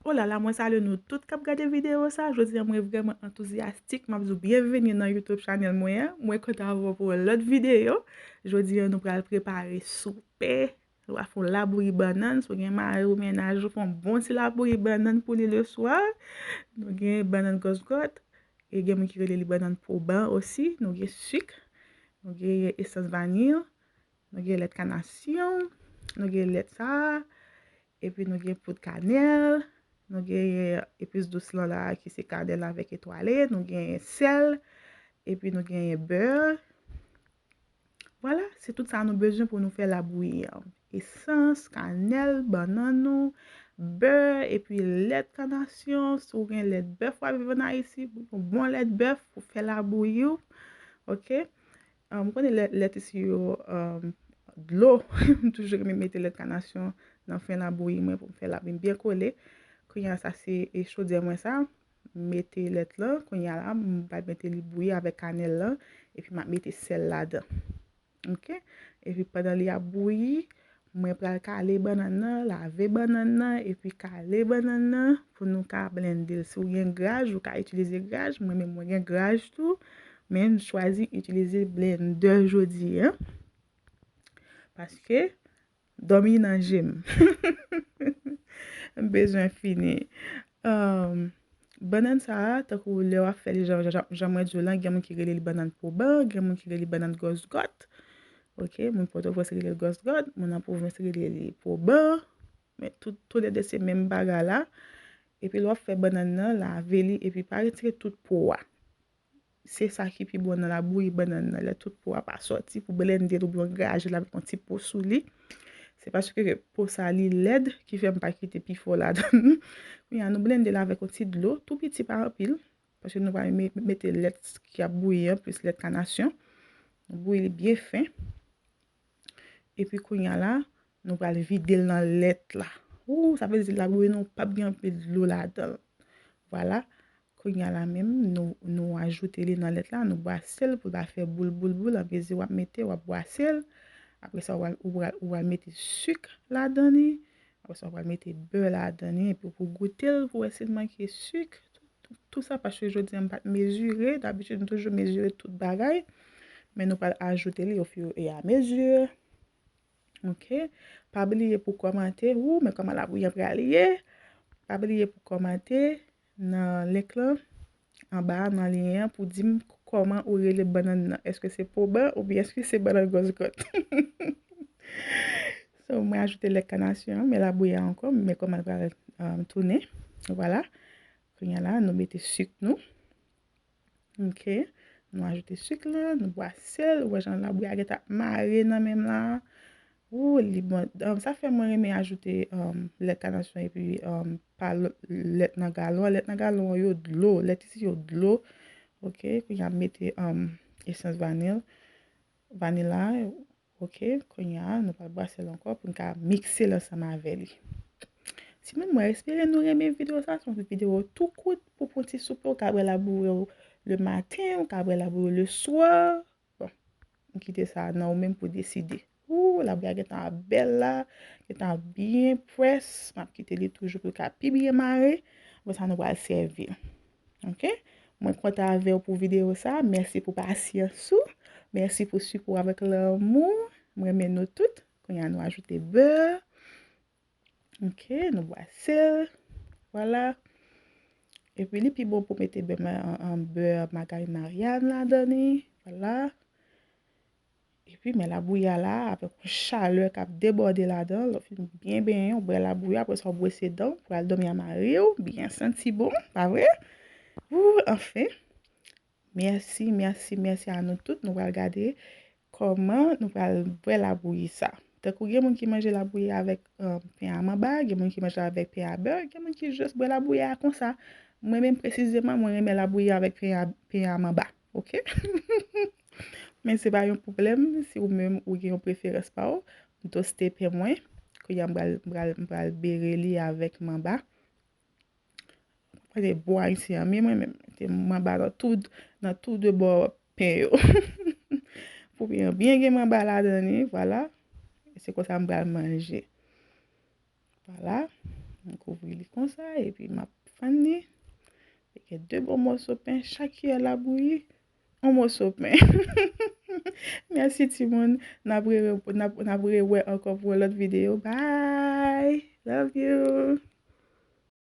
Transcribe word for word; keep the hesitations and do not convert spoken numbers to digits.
Olala, mwen salye nou tout k ap gade videyo sa. Jodi a, mwen vrèman antouzyastik. M ap di w byenveni nan YouTube chanèl mwen an. Mwen kontan avè w pou yon lòt videyo. Jodi a, nou pral prepare soupe. Nou pral fè yon labouyi bannann. Si w gen mari w, mennaj ou, fè yon bon ti labouyi bannann pou li leswa. Nou gen bannann gòsgòt. E gen moun ki rele li bannann poban osi. Nou gen sik. Nou gen esans vaniy. Nou gen lèt kanasyon. Nou gen lèt sa a. Epi nou gen poud kanèl. Nou gen epis dous lan la ki se kanèl avèk etwale. Nou gen sèl. Epi nou gen bè. Vwala, se tout sa nou bezwen pou nou fè labouyi an. Esans, kanèl, bannann nou, bè, epi lèt kanasyon. Si w gen lèt bèf w ap viv ann Ayiti, yon bon lèt bèf pou fè labouyi w. Oke? Ahn, m konnen lè, lèt isi yo, ahn, dlo. M toujou renmen mete lèt kanasyon nan fen labouyi mwen pou m fè labouyi m byen kole. Kounye a, sa se, e, chodyè mwen sa. M mete lèt lan. Kounye a la, m pral mete li bouyi avèk kanèl lan. Epi m ap mete sèl ladan. Oke? Epi pandan li ap bouyi, mwen pral kale bannann nan, lave bannann nan, epi kale bannann nan pou nou ka blende l. Si w gen graj, ou ka itilize graj. Mwen menm, mwen gen graj tou. Men m chwazi itilize blendè jodi a. Paske dòmi nan je m. M bezwen fini. Ahn, bannann sa a, tankou lè w ap fè li jan, jan, jan mwen di w lan, gen moun ki rele li bannann poban, gen moun ki rele li bannann gòsgòt. Oke, moun Pòtoprens rele l gòsgòt, moun nan pwovens rele li poban. Men tout, toulède se menm bagay la. Epi lè w ap fè bannann nan, lave li, epi pa retire tout po a. Se sa ki pi bon nan labouyi bannann nan, lè tout po a pa sòti, pou blende l oubyen w graje l avèk yon ti po sou li. Se paske po sa li lèd ki fè m pa kite pifò ladan l. Kounye a, nou blende l avèk yon ti dlo, tou piti, pa anpil, paske nou pral me-, mete lèt ki ap bouyi an, plis lèt kanasyon. Nou bouyi li byen fen. Epi kounye a la, nou pral vide l nan lèt la. Ou, sa vle di labouyi nou p ap gen anpil dlo ladan l. Vwala. Kounye a la menm, nou, nou ajoute li nan lèt la, nou bwase l pou l pa fè boul, boul, boul. Anmezi w ap mete, w ap bwase l. Apre sa, ou pral, ou pral, ou pral mete sik ladan li. Apre sa, ou pral mete bè ladan li. Epi pou goute l, pou wè si l manke sik. Tout, tout, tout sa, paske jodi a, m pa t mezire. Dabitid, m toujou mezire tout bagay. Men nou pral ajoute li au fur et à mesure. Oke? Pa bliye pou kòmante. Ou, men kòman labouyi an pral ye. Pa bliye pou kòmante nan link lan, anba a, nan lyen an, pou di m kòman ou rele bannann nan. Èske se poban oubyen èske se bannann gòsgòt? So, mwen ajoute lèt kanasyon an, men labouyi a ankò, men kòman l pral, um, tounen. Vwala. Kounye a la, nou mete sik nou. Oke. Nou ajoute sik la, nou bwase l. Ou wè jan labouyi a gentan ap mare nan men m la. Ou, li bon. Um, sa fè mwen renmen ajoute, um, lèt kanasyon epi, um, pa l-, lèt nan galon. Lèt nan galon yo dlo. Lèt isi yo dlo. Oke. Kounye a m mete, um, esans vanil. Vanila. Oke, kounye a, nou pral bwase l ankò pou n ka mikse l ansanm avè li. Timoun, mwen espere nou renmen videyo sa. Se yon videyo tou kout pou pran ti soupe. Ou ka bwè labouyi w le maten, ou ka bwè labouyi w le swa. Bon, m kite sa nan ou menm pou deside. Ou, labouyi a gentan ap bèl la, gentan ap byen près. M ap kite li toujou pou l ka pi byen mare. Apre sa, nou pral sèvi l. Oke? Mwen kontan avè w pou videyo sa. Mèsi pou pasyans ou. Mèsi pou sipò avèk lanmou. M renmen nou tout. Kounye a, nou ajoute bè. Oke, nou bwase l. Vwala. Epi li pi bon pou mete bè ma-, an, an bè magarèn Maryàn ladan li. Vwala. Epi, men labouyi a la, avèk yon chalè k ap debòde ladan l, lè w fin byen benyen, w bwè labouyi a, apre sa, w bwese dan w, pral dòmi a mari w, byen santi bon, pa vre? Ou, anfen. Mèsi, mèsi, mèsi a nou tout. Nou pral gade kòman nou pral bwè labouyi sa. Tankou gen moun ki manje labouyi avèk, um, pen a manba, gen moun ki manje avèk pen a bè, gen moun ki jis bwè labouyi a konsa. Mwen menm presizeman, mwen renmen labouyi avèk pen a, pen a manba. Oke? Men se pa yon pwoblèm si ou menm ou gen yon preferans pa w. M toste pen mwen. Kounye a m pral, m pral, m pral bere li avèk manba. Mete bwa isi an, men mwen menm. Mete manba nan tou, nan tou de bò pen yo. Pou byen, byen gen manba ladan li, vwala. Se konsa m pral manje. Vwala. M kouvri li konsa, epi m ap fann li. Li gen de bon mòso pen, chak kiyè la bouyi, yon mòso pen. Mèsi timoun, n ap re-, n ap, n ap rewè ankò pou yon lòt videyo. Bye! Love you!